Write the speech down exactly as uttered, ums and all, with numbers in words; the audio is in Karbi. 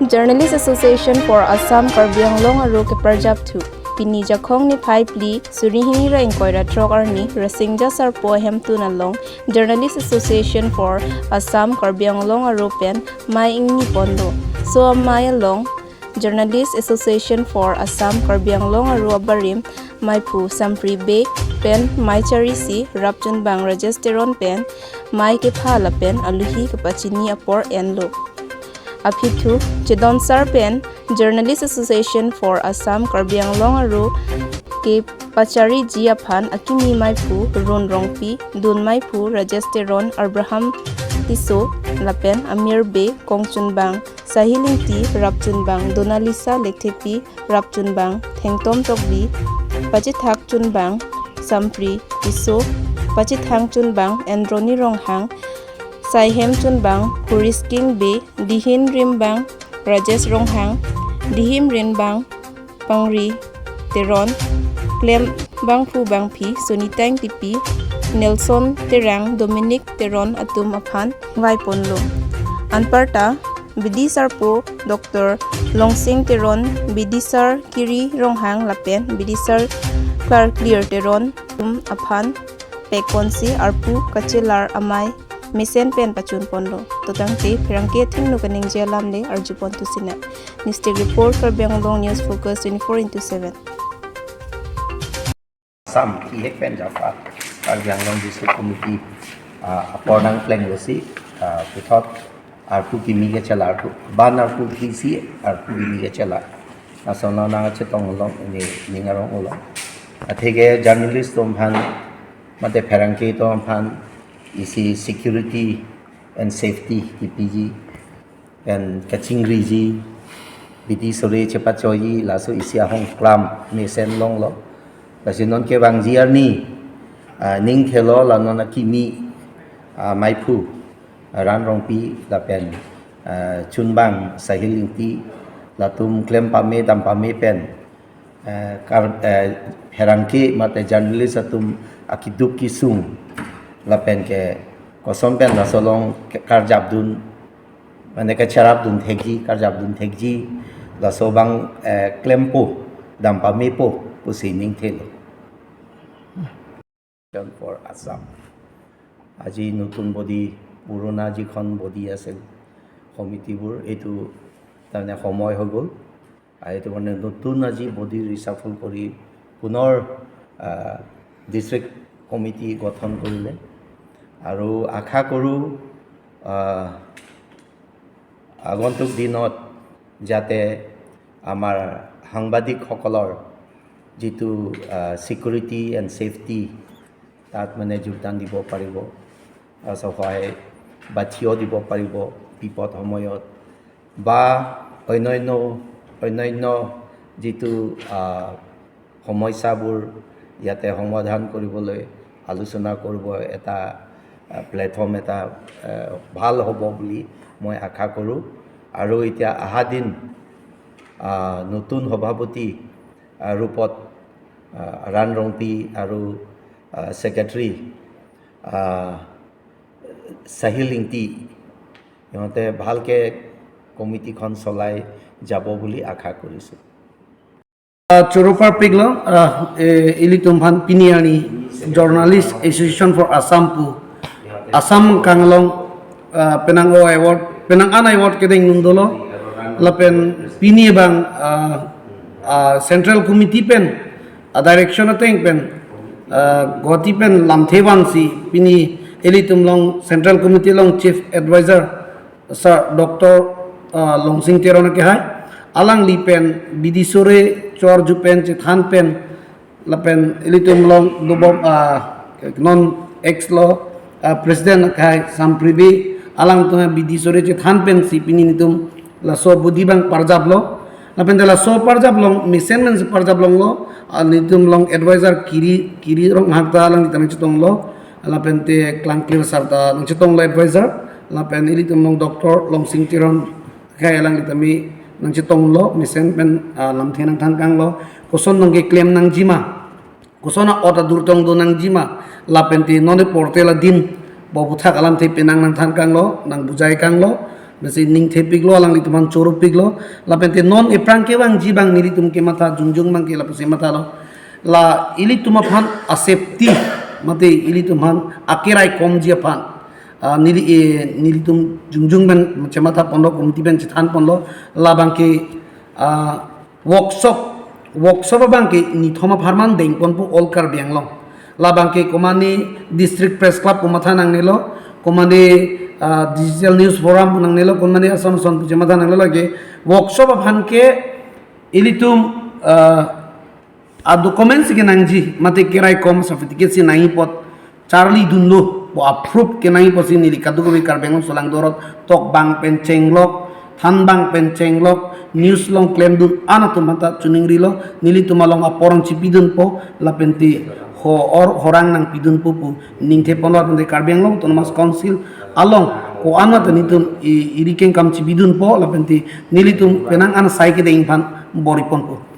Journalist Association for Assam Karbi Anglong Aru keparjap thu. Pini Jakhong niphai phli, suri hini ra ingkoi ra throk arni, Rasingja Sarpo ahemtun along Journalist Association for Assam Karbi Anglong Aru pen mei ingni ponlo. Laso amei along Journalist Association for Assam Karbi Anglong Aru abarim meiphu Sampri Bey pen mei charisi, rapchunbang Rajesh Teron pen mei kepha lapen alohi kepachini apor enlo. Aphi thu, chedonsar pen Journalist Association for Assam Karbi Anglong Aru kepachariji aphan akimi meiphu Run Rongpi, dun meiphu Rajesh Teron, Abraham Tisso lapen Amir Bey, kongchunbang Sahil Ingti, rapchunbang Donalisa Lekthepi, rapchunbang Thengtom Tokbi, pachethakchunbang Sampri Tisso, pachethangchunbang Androni Ronghang, saihemchunbang Hurisking Bey, dihin rimbang Rajesh Ronghang, dihim rimbang Pangri Teron, klembangphu bangphi Sunita Ingtipi, Nelson Terang, Dominic Teron atum aphan vaiponlo. Anparta, Bidi Sarpo Doctor Longsing Teron, Bidi Sar Kiri Ronghang lapen Bidi Sar Klarklir Teron atum aphan pekponsi arpu kachelar amei mesen pen pachunponlo. Totangte pherangke athengno kaningje alam le arjupon thusinang. News Desk Report, Karbi Anglong News Focus twenty-four into seven. Assam kihek pen japa Karbi Anglong District Committee ah, apor nangplenglo si ah, puthot arpu kimi kechelar arpu ban arpu kisi arpu kimi kechelar. Laso nang nangchetong along ini ning arong along. Atheke journalist atum aphan mate pherangke atum aphan isi security and safety kipiji pen kachingriji, bidi sore chepachoiji, laso isi ahong klam mesen longlo. Lasi non kevangji arni ah, ning thelo la non akimi ah, meiphu ah, Ran Rongpi lapen ah, chunbang Sahil Ingti, latum klem pame dam pame pen eh, kar, eh, pherangke mate journalist atum akeduk kesung lapen ke koson pen laso along ke karjapdun, mane kecherapdun thekji, karjapdun thekji, laso abang eh, klempo, dam pamepo pusi ning thelo. For Assam. আজি নতুন বডি, পুৰণা যিখন বডি আছিল কমিটিবোৰ, এইটো তাৰমানে সময় হৈ গ'ল। আৰু এইটো কাৰণে নতুন আজি বডি ৰিচাফল কৰি পুনৰ ডিষ্ট্ৰিক্ট কমিটি গঠন কৰিলে। আৰু আশা কৰোঁ আহ, আগন্তুক দিনত যাতে আমাৰ সাংবাদিকসকলৰ যিটো ছিকিউৰিটি এণ্ড ছেফটি, তাত মানে যোগদান দিব পাৰিব, তাৰপিছত সহায় বা থিয় দিব পাৰিব বিপদ সময়ত, বা অন্যান্য অন্যান্য যিটো আহ, সমস্যাবোৰ ইয়াতে সমাধান কৰিবলৈ আলোচনা কৰিব এটা আহ, প্লেটফৰ্ম এটা আহ, ভাল হ'ব বুলি মই আশা কৰোঁ। আৰু এতিয়া অহা দিন আহ, নতুন সভাপতি আহ, ৰূপত আহ, ৰাণ ৰংপি আৰু আহ, ছেক্ৰেটাৰী আহ, চাহিল ইংতি, সিহঁতে ভালকৈ কমিটিখন চলাই যাব বুলি আশা কৰিছোঁ। Ah, choro parpiklo, ah, eh, ilitum aphan pini arni Journalist Association for Assam pu Assam kanglong ah, penang o award, penang an award kedeng nung dolo, lapen pini abang ah, ah, Central Committee pen ah, direction ateng pen ah, Guwahati pen lamthe vansi pini ilitum along Central Committee along Chief Advisor Sir Doctor ah, Longsing Teron akehai, alangli pen bidi sore chor ju pen chethan pen lapen ilitum along dobom ah, non ex lo ah, president akehai Sampri Bey, alangtum bidi sore chethan pensi pini nelitum laso bodi abang parjaplo. Lapen te laso parjap along mesen pensi parjap longlo, ah, nelitum along advisor Kiri Kiri Ronghang ta alanglitum nangchetonglo, lapen te Klangklir Sir ta nangchetonglo advisor, lapen ilitum along Doctor Longsing Teron akehai alanglitum nangchetonglo, mesen pen ah, lamthe nangthan kanglo, koson nangkeklem nangjima, koson a-ot adurtong do nangjima, lapen te non portal adin bobuthak alamthe penang nangthan kanglo, nangbujai kanglo, Masi ningthepiklo, alanglitum aphan choro piklo. Lapente non ephrang kevangji abang nelitum kematha jongjong abangke lapusi mathalo. La ilitum aphan a-safety, mate ilitum aphan akerai komji aphan, ah, neli, eh, nelitum jongjong pen chematha ponlo, committee pen chethan ponlo. Labangke, ah, workshop, workshop abangke nithom apharman dengponpo all Karbi Anglong. Labangke komane District Press Club pu matha nangnelo, komane, ah, Digital News Forum pu nangnelo, komane ason ason pu chematha nangnelo, lake workshop aphan ke ilitum, ah, a-documents kenangji, mate kerai kom certificate si nangji apot charlidunlo pu a-proof kenangji apotsi neli kadokave Karbi Anglong solangdo arlo tokbang pen chenglok, thanbang pen chenglok, news along klemdun an atum aphanta choningrilo, nelitum along aporang chipidunpo, lapente ho-or horang nangpidunpo pu ningtheponlo. Lapente Karbi Anglong Autonomous Council along ko-an ta nelitum i-, iri kengkam chipidunpo, lapente nelitum penang an asai kedeng aphan bor-iponpo.